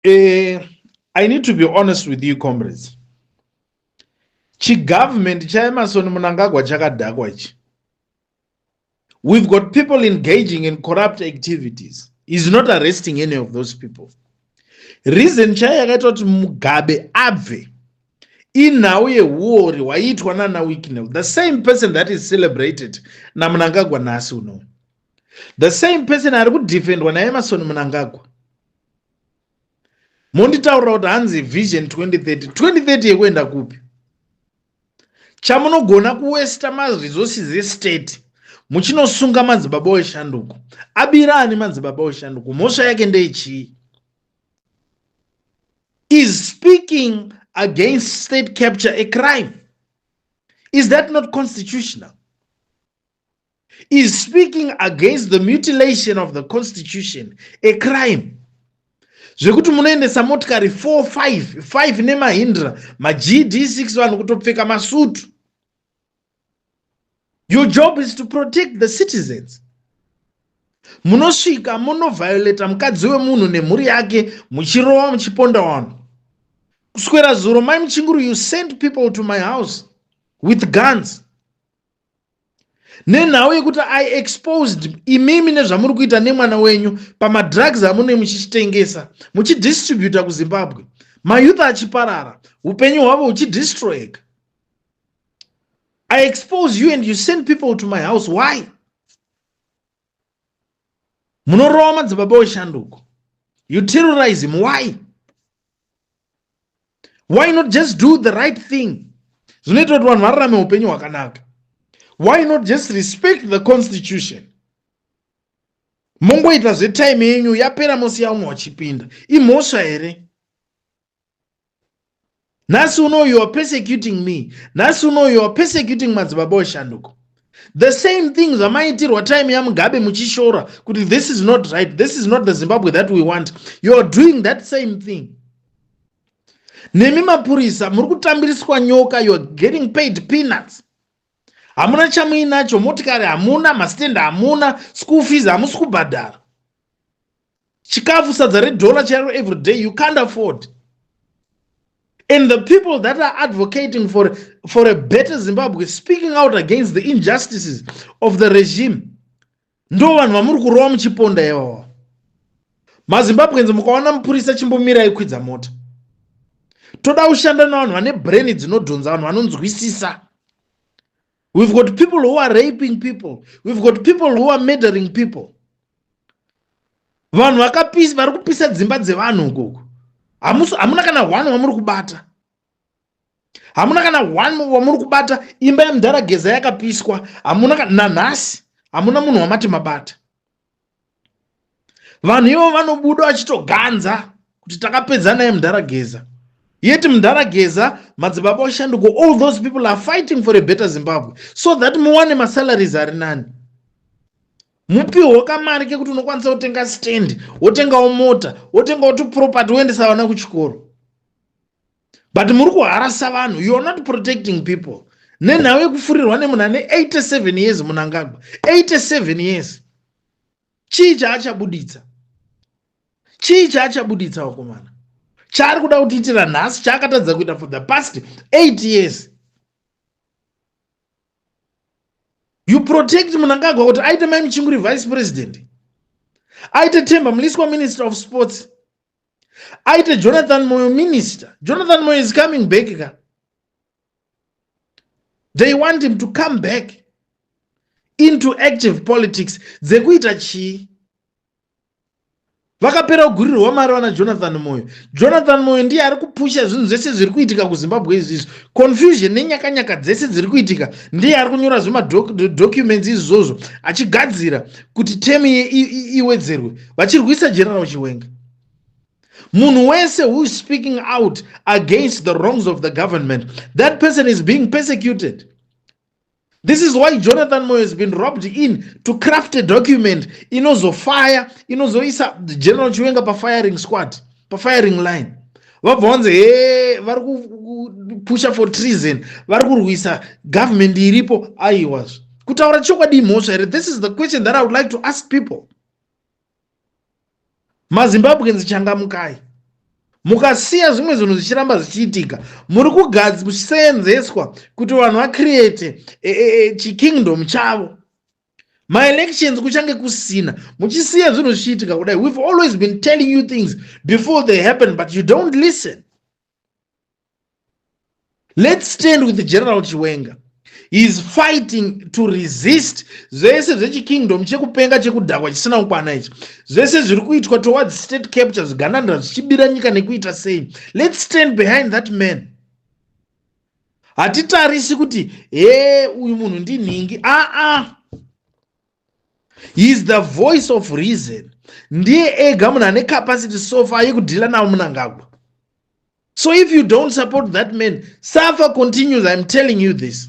I need to be honest with you, comrades. Chigovernment chaEmerson Mnangagwa chakadhakwa ichi. We've got people engaging in corrupt activities. He's not arresting any of those people. Reason chaiyo yakaita kuti Mugabe abve inhau yehuori hwaiitwa nana Wicknell, the same person that is celebrated naMnangagwa nhasi uno, the same person ari kudefendwa naEmerson Mnangagwa. Monditaurira kuti hanzi Vision 2030, 2030 yekuenda kupi? Chamunogona kuwaster maresources estate muchinosunga Madzibaba weShanduko. Abira ani Madzibaba weShanduko? Mhosva yake ndeichii? Is speaking against state capture a crime? Is that not constitutional? Is speaking against the mutilation of the constitution a crime? Zvekuti munoendesa motikari 4, 5, 5 nemaHindra, maGD6, vanhu kutopfeka masutu. Your job is to protect the citizens. Munosvika munoviolata mukadzi wemunhu nemhuri yake, muchirova, muchiponda vanhu. Kuswera zuro, Mai Muchinguru, you sent people to my house with guns nenhau yekuti I exposed imimi nezvamuri kuita nemwana wenyu pamadrugs amune muchichitengesa, muchidistributa kuZimbabwe, mayouth achiparara, upenyu hwavo huchidestroyeka. I expose you and you send people to my house. Why? Munorova Madzibaba weShanduko, you terrorize him. Why? Why not just do the right thing zvinoita kuti vanhu vararame upenyu hwakanaka? Why not just respect the constitution? Mongoita zvetime yenyu, yapera mosiya umwe wachipinda. Imhosva here? Nhasi uno you are persecuting me. Nhasi uno you are persecuting Madzibaba weShanduko. The same thing zvamaitirwa time yaMugabe, muchishora kuti this is not right, this is not the Zimbabwe that we want. You are doing that same thing. Nemi mapurisa muri kutambiriswa nyoka. You are getting paid peanuts. Hamuna chamuinacho. Motikari hamuna, mastand hamuna, school fees hamusi kubhadhara, chikafu sadza redhola chairo every day you can't afford. And the people that are advocating for a better Zimbabwe, speaking out against the injustices of the regime, ndo vanhu vamuri kurova muchiponda ivava. MaZimbabweans, mukaona mupurisa, chimbomirai kwidza mota. Toda kushanda navanhu vane brain dzinodhonza, vanhu vanonzwisisa. We've got people who are raping people. We've got people who are murdering people. Vanhu vakapisa, vari kupisa dzimba dzevanhu ukoko. Hamuna kana one wamuri kubata. Hamuna kana one wamuri kubata. Imba yemuDharageza yakapiswa, hamuna nanhasi, hamuna munhu wamati mabata. Vanhu ivo vanobuda vachitoganza kuti takapedza naye Mudharageza. Yet Mudharageza, Madzibaba Oshanduko, all those people are fighting for a better Zimbabwe so that muwane masalaries ari nani, mupiwo kamari kekuti unokwanisa kutenga stand, wotengawo mota, wotengawo tuproperty, woendesa vana kuchikoro. But muri kuharasa vanhu. You are not protecting people nenhau yekufurirwa nemunhu ane 87 years. Mnangagwa, 87 years. Chii chaachabuditsa? Chii chaachabuditsa, vakomana, chaari kuda kutiitira nhasi chaakatadza kuita for the past 8 years? You protect Mnangagwa kuti aite Mai Muchinguri vice president, aite Temba Mliswa minister of sports, aite Jonathan Moyo minister. Jonathan Moyo is coming back ka. They want him to come back into active politics. Dzekuita chii? Vakapera kugurirwa mari vana Jonathan Moyo. Jonathan Moyo ndiye ari kupusha zvinhu zvese zviri kuitika kuZimbabwe izvizvi, confusion nenyakanyaka dzese dziri kuitika. Ndiye ari kunyora zvemadocuments izvozvo, achigadzira kuti term iwedzerwe, vachirwisa General Chiwenga. Munhu wese who is speaking out against the wrongs of the government, that person is being persecuted. This is why Jonathan Moyo has been robbed in to craft a document inozofire, inozoisa General Chiwenga pafiring squad, pafiring line. Vabva vanzi he vari kupusha for treason, vari kurwisa government iripo. Aiwazve, kutaura chokwadi imhosva here? This is the question that I would like to ask people. MaZimbabweans, changamukai. Mukasiya zvimwe zvinhu zvichiramba zvichiitika, muri kuseenzeswa kuti vanhu vacreate chikingdom chavo. Maelections kuchange kusina, muchisiya zvinhu zvichiitika kudai. We've always been telling you things before they happen, but you don't listen. Let's stand with the General Chiwenga. He is fighting to resist zvese zvechikingdom chekupenga, chekudhakwa, chisina kukwana ichi, zvese zviri kuitwa towards state capture, zviganandira zvichibira nyika nekuita sei. Let's stand behind that man. Hatitarisi kuti he, uyu munhu ndinhingi. Aa, he is the voice of reason. Ndiye ega munhu ane capacity so far yekudeala navo Mnangagwa. So if you don't support that man, suffer continues. I'm telling you this.